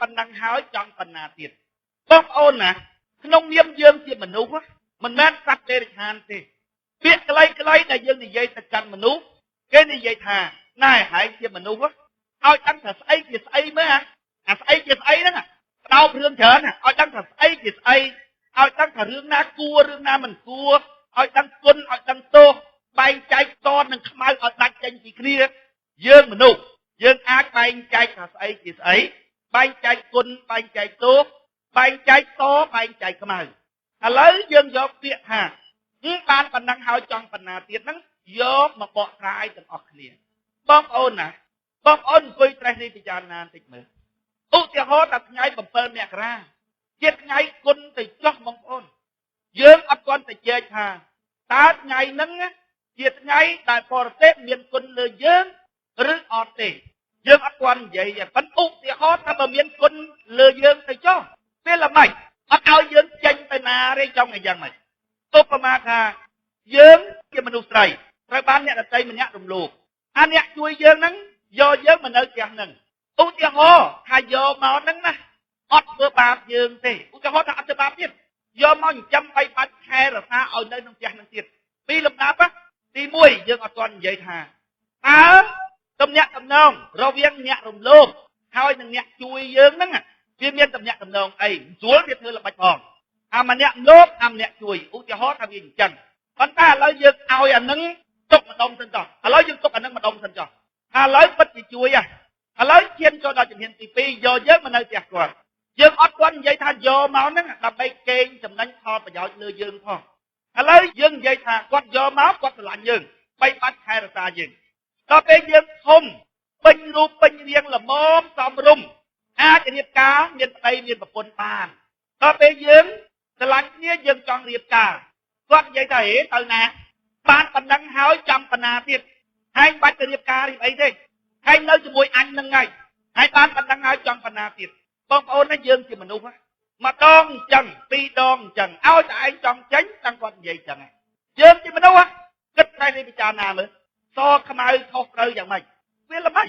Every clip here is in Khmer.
ប៉ុណ្ណឹងហើយចង់ប៉ុណ្ណាទៀតបងប្អូនណាក្នុងនាមយើងជាមនុស្សមិនមែនសត្វតិរច្ឆានទេពាក្យខ្លីៗដែលយើងនិយាយទៅកាន់មនុស្សគេនិយាយថាណែហែងជាមនុស្សឲ្យដឹងថាស្អីជាស្អីមើលអាស្អីជាស្អីហ្នឹងបដោបរឿងច្រើនឲ្យដឹងថាស្អីជាស្អីឲ្យដឹងថារឿងណាគួររឿងណាមិនគួរឲ្យដឹងគុណឲ្យដឹងទោសបែងចែកតនិងខ្មៅឲ្យដាច់ចេញពីគ្នាយើងមនុស្សយើងអាចបែងចែកថាស្អីជាស្អីបែងចែកគុណបែងចែកទោសបែងចែកតបែងចែកខ្មៅឥឡូវយើងយកពាក្យថាបានប៉ុណ្ណឹងហើយចង់ប៉ុណ្ណាទៀតហ្នឹងយកមកបកស្រាយទាំងអស់គ្នាបងប្អូនណាបងប្អូនអង្គុយត្រេះនេះពិចារណាបន្តិចមើលឧទាហរណ៍ថាថ្ងៃ7មករាជាថ្ងៃគុណទៅចោះបងប្អូនយើងអត់ទាន់ទៅជែកថាតើថ្ងៃហ្នឹងជាថ្ងៃដែលបរទេសមានគុណលើយើងឬអត់ទេយើងអត់ទាន់និយាយទេប៉ុន្តែឧទាហរណ៍ថាបើមានគុណលើយើងទៅចុះពេលល្មិចអត់ឲ្យយើងចេញទៅណាទេចង់ឲ្យយ៉ាងម៉េចឧបមាថាយើងជាមនុស្សស្រីត្រូវបានអ្នកដទៃម្នាក់រំលោភអាអ្នកជួយយើងហ្នឹងយកយើងមកនៅផ្ទះហ្នឹងឧទាហរណ៍ថាយកមកហ្នឹងណាអត់ធ្វើបាបយើងទេឧទាហរណ៍ថាអត់ធ្វើបាបទៀតយកមកចិញ្ចឹមបីបាច់ខែរក្សាឲ្យនៅក្នុងផ្ទះហ្នឹងទៀតពីលំដាប់ទី1យើងអត់ទាន់និយាយថាតើទំនាក់ទំនងរវាងអ្នករំលោភហើយនឹងអ្នកជួយយើងហ្នឹងវាមានទំនាក់ទំនងអីស្រួលវាធ្វើល្បិចផងអាម្នាក់លោភអាម្នាក់ជួយឧទាហរណ៍ថាវាអញ្ចឹងប៉ុន្តែឥឡូវយើងឲ្យអានឹងទុកម្ដុំសិនចុះឥឡូវយើងទុកអានឹងម្ដុំសិនចុះឥឡូវពិតជាជួយហ៎ឥឡូវឈានចូលដល់ជំហានទី2យកយើងមកនៅផ្ទះគាត់យើងអត់គាត់និយាយថាយកមកហ្នឹងដើម្បីកេងចំណេញផលប្រយោជន៍លើយើងផងឥឡូវយើងនិយាយថាគាត់យកមកគាត់ស្រឡាញ់យើងបីបាច់ខែរក្សាយើងដល់ពេលយើងធំពេញរូបពេញរាងល្មមសមរម្យអាចរៀបការមានប្តីមានប្រពន្ធបានដល់ពេលយើងស្រឡាញ់គ្នាយើងចង់រៀបការគាត់និយាយថាហេទៅណាបានប៉ុណ្ណឹងហើយចង់ប៉ុណ្ណាទៀតហើយបាច់ទៅរៀបការរៀបអីទេហើយនៅជាមួយអញនឹងហើយហើយបានប៉ុណ្ណឹងហើយចង់ប៉ុណ្ណាទៀតបងប្អូនណាយើងជាមនុស្សម្ដងអញ្ចឹងពីរដងអញ្ចឹងឲ្យតែឯងចង់ចេញតាំងគាត់និយាយអញ្ចឹងយើងជាមនុស្សគិតតែពិចារណាមើលសខ្មៅខុសត្រូវយ៉ាងម៉េចវាល្មិច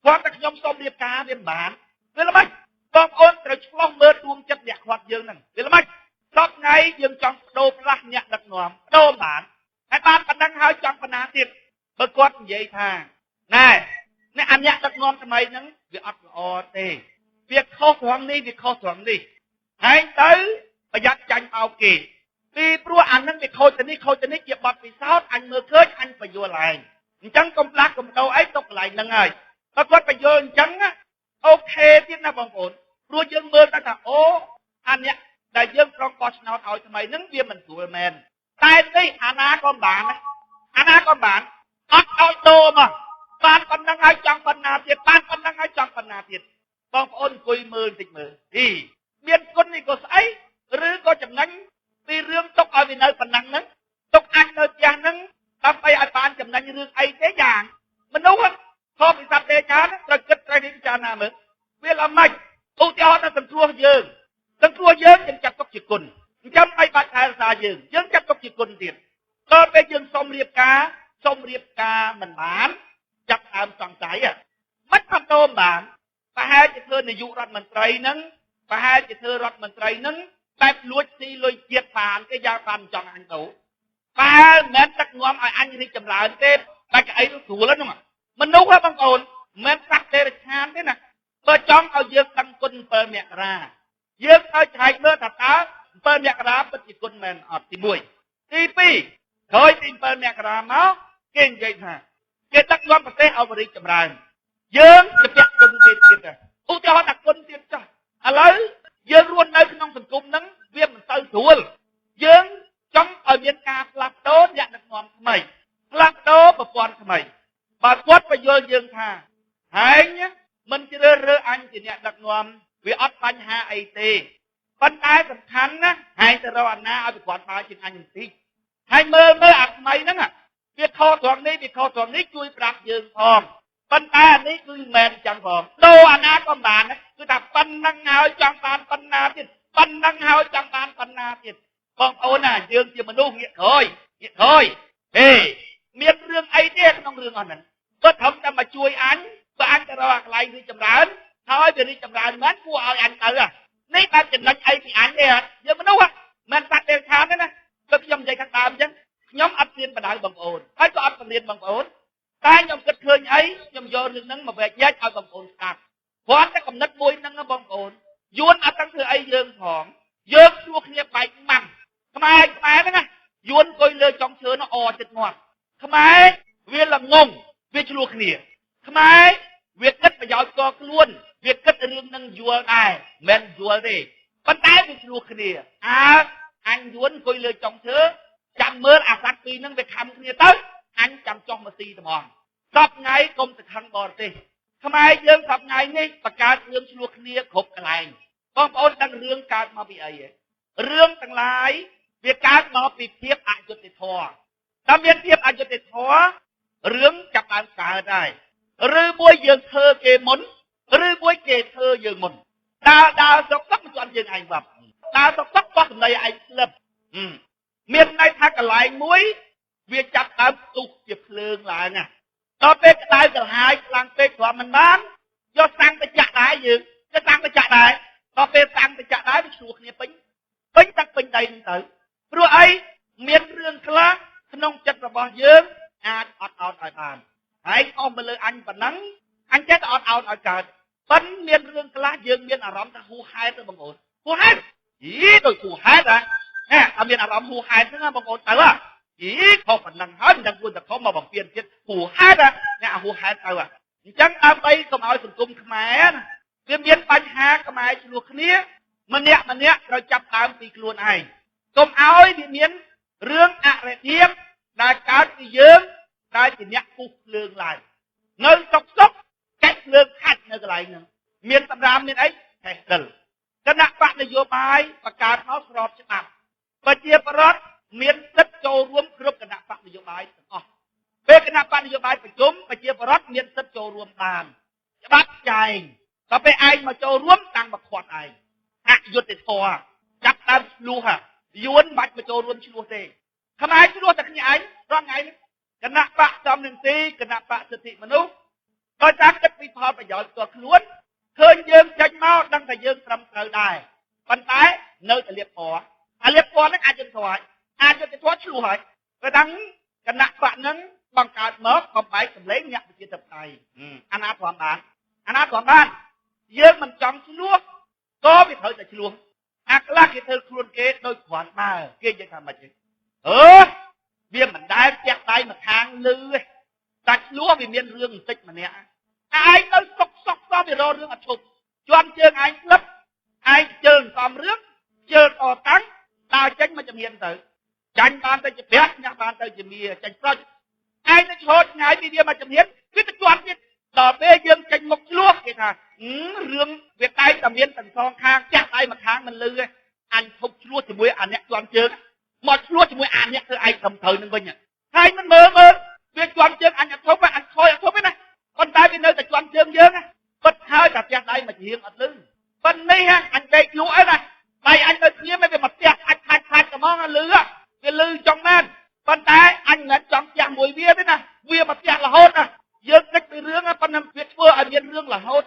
គាត់តែខ្ញុំសុំរៀបការវាមិនបានវាល្មិចបងប្អូនត្រូវឆ្លោះមើលដួងចិត្តអ្នកខាត់យើងហ្នឹងវាល្មិចសពថ្ងៃយើងចង់បដូរផ្លាស់អ្នកដឹកនាំបដូរបានហើយបានប៉ុណ្ណឹងហើយចង់ប៉ុណ្ណាទៀតបើគាត់និយាយថាណែអ្នកអអ្នកដឹកនាំថ្មីហ្នឹងវាអត់ល្អទេវាខុសត្រង់នេះវាខុសត្រង់នេះហើយទៅប្រយ័ត្នចាញ់បោកគេពីព្រោះអានឹងវាខូចទៅនេះខូចទៅនេះជាបទពិសោធន៍អញមើលឃើញអញបញ្យល់ឯងអញ្ចឹងកុំផ្លាស់កុំដូរអីទុកកន្លែងហ្នឹងហើយបើគាត់បញ្យល់អញ្ចឹងអូខេទៀតណាបងប្អូនព្រោះយើងមើលទៅថាអូអាអ្នកដែលយើងប្រងបោះឆ្នោតឲ្យថ្មីហ្នឹងវាមិនស្រួលមែនតែនេះអាណាក៏មិនបានអាណាក៏មិនបានអត់ឲ្យដូរមកបានប៉ុណ្ណឹងហើយចង់ប៉ុណ្ណាទៀតបានប៉ុណ្ណឹងហើយចង់ប៉ុណ្ណាទៀតបងប្អូនអង្គុយមើលបន្តិចមើលអីមានគុណនេះក៏ស្អីឬក៏ចំណេញពីរឿងទុកឲ្យវានៅប៉ុណ្ណឹងហ្នឹងទុកអញនៅផ្ទះហ្នឹងដើម្បីឲ្យបានចំណេញរឿងអីទេយ៉ាងមនុស្សខុសពីសត្វទេចានត្រូវគិតត្រូវពិចារណាមើលវាល្មិចឧទាហរណ៍ថាសង្គ្រោះយើងសង្គ្រោះយើងយើងចាត់ទុកជាគុណអញ្ចឹងបីបាច់ថែរក្សាយើងយើងចាត់ទុកជាគុណទៀតដល់ពេលយើងសុំរៀបការសុំរៀបការមិនបានចាប់ដើមសង្ស័យមិនផាត់តោមបានប្រហែលជាធ្វើនាយករដ្ឋមន្ត្រីហ្នឹងប្រហែលជាធ្វើរដ្ឋមន្ត្រីហ្នឹងបែបលួចស៊ីលុយជាតិបានគេយ៉ាងបានចង់អញទៅបើមិនមែនដឹកនាំឲ្យអញរីកចម្រើនទេតែកៅអីនោះស្រួលហ្នឹងមនុស្សហ៎បងប្អូនមិនមែនសត្វទេរិឆានទេណាបើចង់ឲ្យយើងដឹងគុណ7មករាយើងត្រូវឆែកមើលថាតើ7មករាពិតជាគុណមែនអត់ទី1ទី2ក្រោយពី7មករាមកគេនិយាយថាគេដឹកនាំប្រទេសឲ្យរីកចម្រើនយើងจะពាក់គុណគេទៀតឧទាហរណ៍ថាគុណទៀតចុះឥឡូវយើងរស់នៅក្នុងសង្គមហ្នឹងវាមិនសូវស្រួលយើងចង់ឲ្យមានការផ្លាស់ប្ដូរអ្នកដឹកនាំថ្មីផ្លាស់ប្ដូរប្រព័ន្ធថ្មីបើគាត់បញ្យល់យើងថាហែងមិនជ្រើសរើសអញជាអ្នកដឹកនាំវាអត់បញ្ហាអីទេប៉ុន្តែសំខាន់ណាហែងទៅរកអាណាឲ្យប្រព័ន្ធបើជាងអញបន្តិចហើយមើលមើលអាថ្មីហ្នឹងវាខុសត្រង់នេះវាខុសត្រង់នេះជួយប្រាប់យើងផងប៉ុន្តែអានេះគឺមិនមែនចឹងផងដូរអាណាក៏មិនបានគឺថាប៉ុណ្ណឹងហើយចង់បានប៉ុណ្ណាទៀតប៉ុណ្ណឹងហើយចង់បានប៉ុណ្ណាទៀតបងប្អូនណាយើងជាមនុស្សងាកក្រោយងាកក្រោយហេមានរឿងអីទេក្នុងរឿងអស់ហ្នឹងគាត់ត្រឹមតែមកជួយអញបើអញទៅរកអាកន្លែងរីកចម្រើន ហើយវារីកចម្រើនមែនគួរឲ្យអញទៅនេះបែបចំណេញអីពីអញទេអត់យើងមនុស្សមិនសត្វទេខានទេណាដូចខ្ញុំនិយាយខាងដើមអញ្ចឹងខ្ញុំអត់រៀនបដៅបងប្អូនហើយក៏អត់បង្រៀនបងប្អូនតែខ្ញុំគិតឃើញអីខ្ញុំយករឿងហ្នឹងមកវែកញែកឲ្យបងប្អូនស្ដាប់គ្រាន់តែកំណត់មួយហ្នឹងបងប្អូនយួនអត់ដឹងធ្វើអីយើងផងយើងជួគ្នាបែកម៉ាំខ្មែរខ្មែរហ្នឹងណាយួនអង្គុយលើចុងឈើនោះអចិត្តងាប់ខ្មែរវាល្ងងវាឆ្លោះគ្នាខ្មែរវាគិតប្រយោជន៍កខ្លួនវាគិតរឿងនឹងយល់ដែរមិនយល់ទេប៉ុន្តែវាឆ្លោះគ្នាអើអញយួនអង្គុយលើចុងឈើចាំមើលអាសត្វពីរហ្នឹងវាខំគ្នាទៅអញចាំចុះមកស៊ីត្មងសពថ្ងៃកុំទៅខឹងបរទេសខ្មែរយើងសពថ្ងៃនេះបង្កើតរឿងឆ្លោះគ្នាគ្រប់កន្លែងបងប្អូនដឹងរឿងកើតមកពីអីទេរឿងទាំងឡាយវាកើតមកពីភាពអយុត្តិធម៌តែមានភាពអយុត្តិធម៌រឿងចាប់បានកើតហើយឬមួយយើងធ្វើគេមុនឬមួយគេធ្វើយើងមុនដើរដើរសុកសុកមិនជន់យើងឯងវ៉ាប់ដើរសុកសុកបោះសម្ដីឯងស្លឹបមានន័យថាកន្លែងមួយវាចាប់ដើមផ្ទុះជាភ្លើងឡើងណាដល់ពេលក្តៅក្រហាយខ្លាំងពេកទ្រាំមិនបានយកសាំងទៅចាក់ដែរយើងយកសាំងទៅចាក់ដែរដល់ពេលសាំងទៅចាក់ដែរវាឆ្លោះគ្នាពេញពេញទឹកពេញដីហ្នឹងទៅព្រោះអីមានរឿងខ្លះក្នុងចិត្តរបស់យើងអាចអត់អោនឲ្យបានហើយអស់មកលើអញប៉ុណ្ណឹងអញចេះតែអត់អោនឲ្យកើតប៉ិនមានរឿងខ្លះយើងមានអារម្មណ៍ថាហួសហេតុទៅបងប្អូនហួសហេតុយីដូចហួសហេតុហ៎ហ៎អត់មានអារម្មណ៍ហួសហេតុហ្នឹងបងប្អូនទៅហ៎យីខុសប៉ុណ្ណឹងហើយមិនដឹងគួរតែខុសមកបំពេញទៀតហួសហេតុអ្នកហួសហេតុទៅអញ្ចឹងដើម្បីកុំឲ្យសង្គមខ្មែរណាវាមានបញ្ហាខ្មែរឆ្លោះគ្នាម្នាក់ម្នាក់ត្រូវចាប់ដើមពីខ្លួនឯងកុំឲ្យវាមានរឿងអរិភាពដែលកើតពីយើងដែលជាអ្នកពុះភ្លើងឡើងនៅសុកសុកកាច់ភ្លើងខាច់នៅកន្លែងហ្នឹងមានសម្រាមមានអីឆេះដិលគណៈបកនយោបាយបង្កើតមកស្របច្បាប់ប្រជាប្រដ្ឋមានសិទ្ធិចូលរួមគ្រប់គណៈបកនយោបាយទាំងអស់ពេលគណៈបកនយោបាយប្រជុំប្រជាប្រដ្ឋមានសិទ្ធិចូលរួមបានច្បាប់ចែងដល់ពេលឯងមកចូលរួមតាំងមកខាត់ឯងអយុត្តិធម៌ចាប់ដើមឆ្លោះយួនមិនបាច់មកចូលរួមឆ្លោះទេខ្មែរឆ្លោះតែគ្នាឯងរាល់ថ្ងៃនេះគណៈបកសំនឹងទីគណៈបកសិទ្ធិមនុស្សដោយសារគិតពីផលប្រយោជន៍ផ្ទាល់ខ្លួនឃើញយើងចេញមកដឹងថាយើងត្រឹមត្រូវដែរប៉ុន្តែនៅតែលៀបពណ៌អាលៀបពណ៌ហ្នឹងអាចយុត្តិធម៌អាចយុត្តិធម៌ឆ្លោះហើយព្រោះតាំងគណៈបកហ្នឹងបង្កើតមកបំបែកសម្លេងអ្នកប្រជាធិបតេយ្យអាណាព្រមបានអាណាព្រមបានយើងមិនចង់ឆ្លោះក៏វាត្រូវតែឆ្លោះអាខ្លះគេធ្វើខ្លួនគេដូចគ្រាន់បើគេនិយាយថាម៉េចទេអឺវាមិនដែលផ្ទះដៃមកខាងលឺទេតែឆ្លោះវាមានរឿងបន្តិចម្នាក់ឯងទៅសុកសុកសោះវារករឿងអត់ឈប់ជន់ជើងឯងស្លឹបឯងជើងសំរឿងជើងអតាំងដើរចេញមកជំហានទៅចាញ់បានទៅជាប្រាក់ញ៉ាំបានទៅជាមាចាញ់ប្រុចឯងទៅឆោតថ្ងៃពីវាមកជំហានវាទៅជន់ទៀតដល់ពេលយើងចេញមុខឆ្លោះគេថារឿងវាតែងតែមានទាំងសងខាងចាក់ដៃមកខាងមិនលឺទេអញធប់ឆ្លោះជាមួយអាអ្នកជន់ជើងមកឆ្លោះជាមួយអាអ្នកធ្វើឯងត្រឹមត្រូវនឹងវិញហើយមិនមើលមើលវាជន់ជើងអញអត់ធប់អញខយអត់ធប់ទេណាប៉ុន្តែវានៅតែជន់ជើងយើងពិតហើយតែផ្ទះដៃមកជាងអត់លឺប៉ុន្នេះអញដេកលក់អីណាដៃអញនៅស្ងៀមវាមកផ្ទះអាចខាច់ខាច់ត្មងលឺវាលឺចង់មែនប៉ុន្តែអញមិនចង់ផ្ទះមួយវាទេណាវាមកផ្ទះរហូតណាយើងគិតពីរឿងប៉ុន្តែវាធ្វើឲ្យមានរឿងរហូត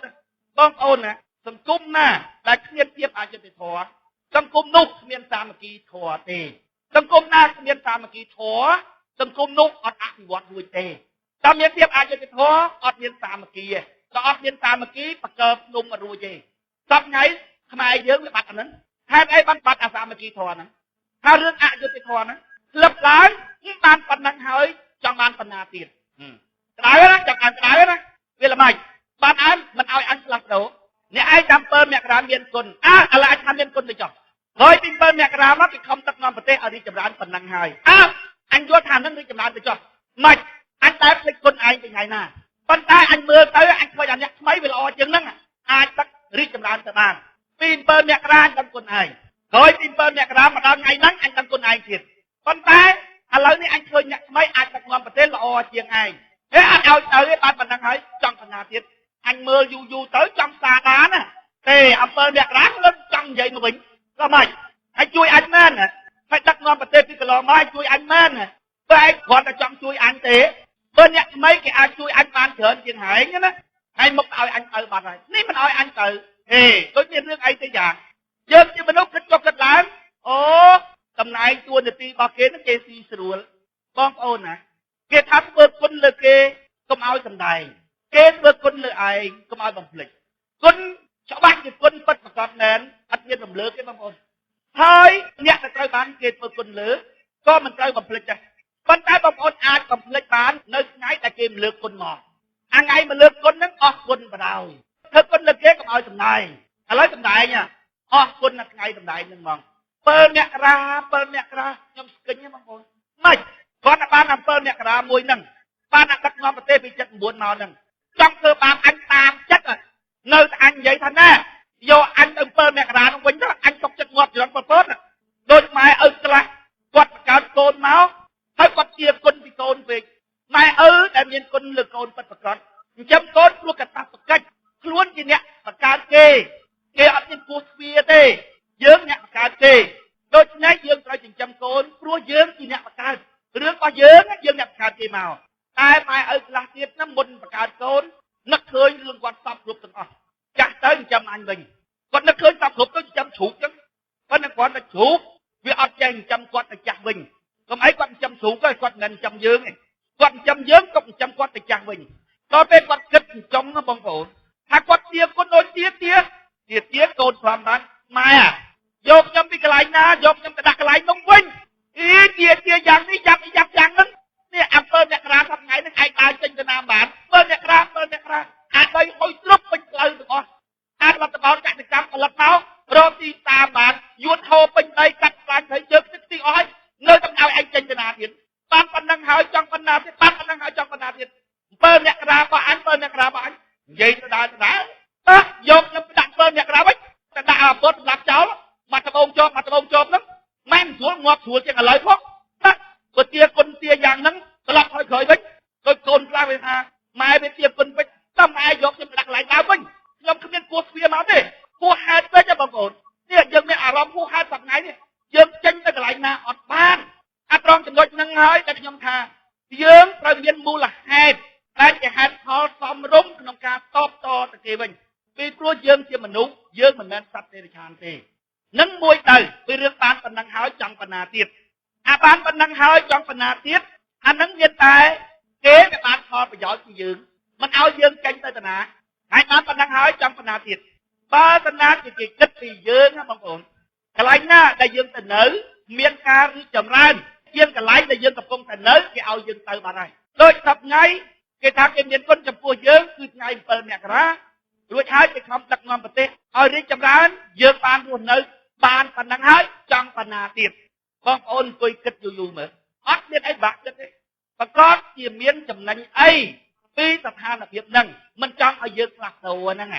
បងប្អូនណាសង្គមណាដែលគ្មានភាពអយុត្តិធម៌សង្គមនោះគ្មានសាមគ្គីធម៌ទេសង្គមណាគ្មានសាមគ្គីធម៌សង្គមនោះអត់អភិវឌ្ឍរួចទេតែមានភាពអយុត្តិធម៌អត់មានសាមគ្គីទេក៏អត់មានសាមគ្គីបកើភ្នំអត់រួចទេសប្ថ្ងៃខ្មែរយើងវាបាត់អាហ្នឹងហេតុអីបានបាត់អាសាមគ្គីធម៌ហ្នឹងថារឿងអយុត្តិធម៌ហ្នឹងស្លឹបឡើងបានប៉ុណ្ណឹងហើយចង់បានប៉ុណ្ណាទៀតក្តៅណាចង់បានក្តៅណាវាល្មិចបានអើមិនឲ្យអញផ្លាស់ប្ដូរអ្នកឯងតាម7មករាមានគុណអើឥឡូវអញថាមានគុណទៅចុះហើយពី7មករាមកគេខំទឹកនាំប្រទេសឲ្យរីកចម្រើនប៉ុណ្ណឹងហើយអើអញយល់ថានឹងរីកចម្រើនទៅចុះម៉េចអញតែភ្លេចគុណឯងពីថ្ងៃណាប៉ុន្តែអញមើលទៅអញឃើញអាអ្នកថ្មីវាល្អជាងហ្នឹងអាចទឹករីកចម្រើនទៅបានពី7មករាអញដឹងគុណឯងក្រោយពី7មករាមកដល់ថ្ងៃហ្នឹងអញដឹងគុណឯងទៀតប៉ុន្តែឥឡូវនេះអញឃើញអ្នកថ្មីអាចដឹកនាំប្រទេសល្អជាងឯងហេអត់ឲ្យទៅទេបានប៉ុណ្ណឹងហើយចង់បណ្ណាទៀតអញមើលយូរយូរទៅចង់សាដានណាទេអំពើមករាលឹងចង់និយាយមកវិញក៏ម៉េចហើយជួយអញមែនហើយដឹកនាំប្រទេសពីកន្លងមកជួយអញមែនបើឯងគ្រាន់តែចង់ជួយអញទេបើអ្នកថ្មីគេអាចជួយអញបានច្រើនជាងហែងណា ថ្ងៃមុខឲ្យអញទៅបាត់ហើយនេះមិនឲ្យអញទៅហេដូចមានរឿងអីទៅយ៉ាងយើងជាមនុស្សគិតចុះគិតឡើងអូតំណែងតួនាទីរបស់គេនឹងគេស៊ីស្រួលបងប្អូនណាគេថាធ្វើគុណលើគេកុំឲ្យសំដែងគេធ្វើគុណលើឯងកុំឲ្យបំភ្លេចគុណច្បាស់ជាគុណពិតប្រកបមែនអត់មានរំលើកទេបងប្អូនហើយអ្នកដែលត្រូវបានគេធ្វើគុណលើក៏មិនត្រូវបំភ្លេចដែរប៉ុន្តែបងប្អូនអាចបំភ្លេចបាននៅថ្ងៃដែលគេមលើកគុណមកអាថ្ងៃមកលើកគុណហ្នឹងអស់គុណបដ ாய் ធ្វើគុណលើគេកុំឲ្យសំដែងឥឡូវសំដែងអស់គុណនៅថ្ងៃសំដែងហ្នឹងហ្មង7មករា7មករាខ្ញុំស្គិញបងប្អូនម៉េចគាត់តែបាន7មករាមួយហ្នឹងបានអាដឹកនាំប្រទេសពី79មកហ្នឹងចង់ធ្វើបានអញតាមចិត្តនៅតែអញនិយាយថាណាយកអញទៅ7មករានោះវិញទៅអញຕົកចិត្តងាប់ចរន្តប៉ុលពតដូចម៉ែឪខ្លះគាត់បង្កើតកូនមកហើយគាត់ជាគុណពីកូនពេកម៉ែឪដែលមានគុណលើកូនពិតប្រាកដចិញ្ចឹមកូនព្រោះកតបកិច្ចខ្លួនជាអ្នកបង្កើតគេគេអត់មានពោះទ្វាទេយើងអ្នកបង្កើតគេដូច្នេះយើងត្រូវចិញ្ចឹមកូនព្រោះយើងជាអ្នកបង្កើតរឿងរបស់យើងយើងអ្នកបង្កើតគេមកតែម៉ែឪខ្លះទៀតណាមុនបង្កើតកូននឹកឃើញរឿងគាត់សពគ្រប់ទាំងអស់ចាស់ទៅចិញ្ចឹមអញវិញគាត់នឹកឃើញសពគ្រប់ទៅចិញ្ចឹមជ្រូកចឹងប៉ុន្តែគាត់តែជ្រូកវាអត់ចេះចិញ្ចឹមគាត់ទៅចាស់វិញកុំអីគាត់ចិញ្ចឹមជ្រូកហើយគាត់មិនចិញ្ចឹមយើងទេគាត់ចិញ្ចឹមយើងក៏ចិញ្ចឹមគាត់ទៅចាស់វិញដល់ពេលគាត់គិតចិញ្ចឹមណាបងប្អូនថាគាត់ទាគុណដូចទាទាទាទាកូនស្វាមបានម៉ែយកខ្ញុំពីកន្លែងណាយកខ្ញុំទៅដាក់កន្លែងនោះវិញអីទាទាយ៉ាងនេះយ៉ាប់យ៉ាប់យ៉ាងហ្នឹងនេះអំពើអ្នករាសប្ថ្ងៃហ្នឹងឯងដើរចេញទៅណាបានបើអ្នករាបើអ្នករាអាចបីហុយទ្រុបពេញផ្លូវទាំងអស់អាចរដ្ឋបាលកសិកម្មផលិតមករកទីតាមបានយួនហូរពេញដីកាត់ខ្លាញ់ព្រៃជើងទឹកទីអស់ហើយនៅតែឲ្យឯងចេញទៅណាទៀតបានប៉ុណ្ណឹងហើយចង់ប៉ុណ្ណាទៀតបានប៉ុណ្ណឹងហើយចង់ប៉ុណ្ណាទៀត7អ្នករារបស់អញ7អ្នករារបស់អញនិយាយទៅដើរទៅដើរតោះយកខ្ញុំទៅដាក់7អ្នករាវិញទៅដាក់អាពុតសម្រាប់ចោលមកត្បូងជាប់មកត្បូងជាប់ហ្នឹងម៉ែមិនស្រួលងាប់ស្រួលជាងឥឡូវផងណាបើទាគុណទាយ៉ាងហ្នឹងត្រឡប់ឲ្យក្រោយវិញដូចកូនខ្លះវាថាម៉ែវាទាគុណពេកតើម៉ែយកខ្ញុំទៅដាក់កន្លែងដើមវិញខ្ញុំគ្មានគួរស្វាមកទេគួរហេតុពេកហ៎បងប្អូននេះយើងមានអារម្មណ៍ហួសហេតុសប្តាហ៍នេះយើងចេញទៅកន្លែងណាអត់បានអាត្រង់ចំណុចហ្នឹងហើយដែលខ្ញុំថាយើងត្រូវមានមូលហេតុដែលជាហេតុផលសមរម្យក្នុងការតបតទៅគេវិញពីព្រោះយើងជាមនុស្សយើងមិនមែនសត្វទេរិឆានទេនឹងមួយទៅពីរឿងបានប៉ុណ្ណឹងហើយចង់ប៉ុណ្ណាទៀតអាបានប៉ុណ្ណឹងហើយចង់ប៉ុណ្ណាទៀតអានឹងមានតែគេវាបានផលប្រយោជន៍ពីយើងមិនឲ្យយើងចេញទៅតាណាហើយបានប៉ុណ្ណឹងហើយចង់ប៉ុណ្ណាទៀតបើតាណាជាគេគិតពីយើងណាបងប្អូនកន្លែងណាដែលយើងទៅនៅមានការរីកចម្រើនជាងកន្លែងដែលយើងកំពុងតែនៅគេឲ្យយើងទៅបាត់ហើយដូចសប្ថ្ងៃគេថាគេមានគុណចំពោះយើងគឺថ្ងៃ7មករារួចហើយគេខំដឹកនាំប្រទេសឲ្យរីកចម្រើនយើងបានរស់នៅបានប៉ុណ្ណឹងហើយចង់ប៉ុណ្ណាទៀតបងប្អូនអង្គុយគិតយូរយូរមើលអត់មានអីបាក់គិតទេប្រកបជាមានចំណេញអីពីស្ថានភាពហ្នឹងមិនចង់ឲ្យយើងផ្លាស់ប្ដូរហ្នឹង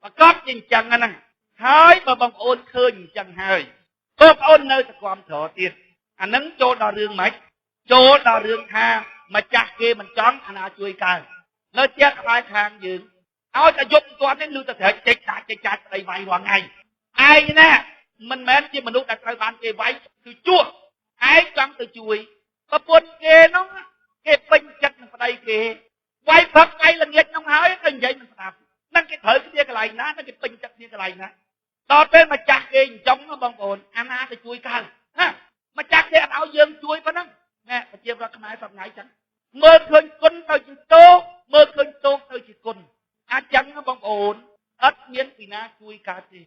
ប្រកបជាអញ្ចឹងហ្នឹងហើយបើបងប្អូនឃើញអញ្ចឹងហើយបងប្អូននៅតែគាំទ្រទៀតអាហ្នឹងចូលដល់រឿងម៉េចចូលដល់រឿងថាម្ចាស់គេមិនចង់អាណាជួយកើតនៅផ្ទះក្បែរខាងយើងឲ្យតែយប់មិនទាន់ទេឮតែស្រែកចេកចាច់ចេកចាច់ប្តីវាយរាល់ថ្ងៃឯងណាមិនមែនជាមនុស្សដែលត្រូវបានគេវាយគឺជួសឯងចង់ទៅជួយប្រពន្ធគេនោះគេពេញចិត្តនឹងប្តីគេវាយព្រឹកវាយល្ងាចនោះហើយទៅនិយាយមិនស្ដាប់នឹងគេត្រូវគ្នាកន្លែងណានឹងគេពេញចិត្តគ្នាកន្លែងណាដល់ពេលម្ចាស់គេអញ្ចឹងបងប្អូនអាណាទៅជួយកើតណាម្ចាស់គេអត់ឲ្យយើងជួយប៉ុណ្ណឹងណែប្រជាពលរដ្ឋខ្មែរសប្តាហ៍ថ្ងៃចឹងមើលឃើញគុណទៅជាទោសមើលឃើញទោសទៅជាគុណអញ្ចឹងបងប្អូនអត់មានពីណាជួយកើតទេ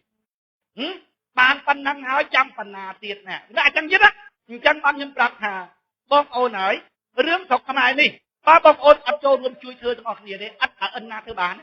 បានប៉ុណ្ណឹងហើយចាំប៉ុណ្ណាទៀតណាអញ្ចឹងទៀតណាអញ្ចឹងបានខ្ញុំប្រាប់ថាបងប្អូនហើយរឿងស្រុកខ្មែរនេះបើបងប្អូនអត់ចូលរួមជួយធ្វើទាំងអស់គ្នាទេអត់អិនណាធ្វើបាន